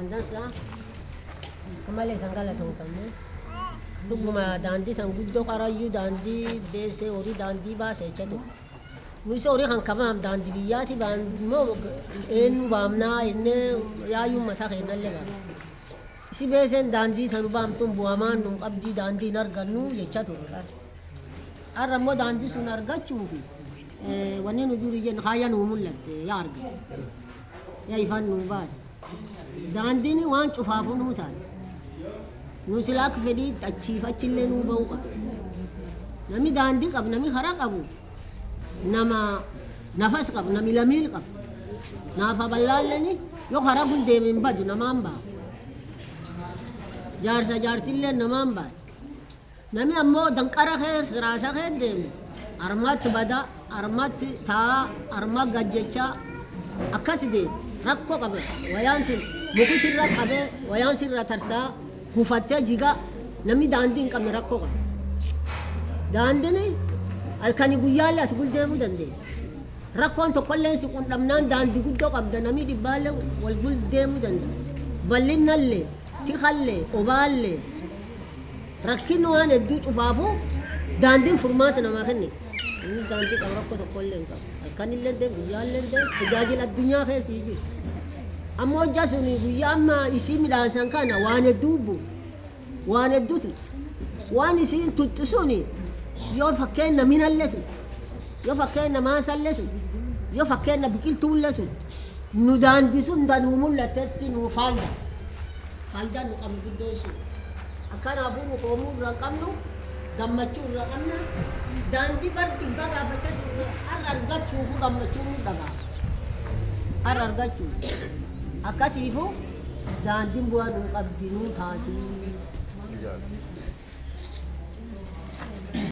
Waan dansaa akka malee isaan galatoonfanne. Dhuguma daandii san guddoo qarayyuu daandii beesee horii daandii baase jecha ture. Nuyi horii kan kabaam daandii biyyaati immoo eenyu baamnaa innee yaayyuu mataa keenyallee bara. Isi beeseen daandii tanu baamtuun bu'amaan nu qabdii daandii hin argannu jecha ture. Har'a immoo daandii sun argachuufi wanni nu durii jennu haaya nuu mul'atte yaa argate. Yaa ifaan nuu baate. Daandiin waan cufaafuu nuu taate. Nu silaa akka fedhii achiif achillee nuu ba'uu qaba. Namni daandii qabu, namni karaa qabu, nama nafas qabu, namni lamiil qabu. Naafa bal'aalleni yoo karaa kun deeme hin badu namaan ba'a. Jaarsa jaartillee namaan baate. Namni ammoo danqara keessa raasa keessa deeme armatti bada, armatti taa'a, arma gajjechaa akkas deema. Rakkoo qaba. Wayaan tun muki sirra qabee wayaan sirra tarsaa gufattee jigaa namni daandii hin qabne rakkoo qaba. Daandiin halkanii guyyaallee ati guldeemuu dandeenya. Rakkoon tokkollee si qunnamnaan daandii guddoo qabda namni dhibbaallee wal guldeemuu danda'a. Bal'innallee, tikallee, obaallee rakkinni waan hedduu cufaafuu daandiin furmaata namaa kenne. Inni daandii qabu rakkoo tokkollee hin qabu. Halkanillee deemu, guyyaallee deemu, tajaajila addunyaa keessa jiru. Amma hojjaa suni guyyaa amma isii midhaasan kana waan hedduu bu'u. Waan hedduutu. Waan isiin tuttu suni yoo fakkeenya minalletu, yoo fakkeenya maasalletu, yoo fakkeenya biqiltuulletu nu daandii sun danuu mul'atetti nu faalda. Faaldaa nu qabnu guddoon sun. Akkanaafuu nu koomuu irra qabnu gammachuu irra qabna. Daandii bar dhibbaa gaafachaa turre har'a argachuufu gammachuu nu dhagaa. Har'a argachuu. Akkasiifu daandiin bu'aa nu qabdi nu taati.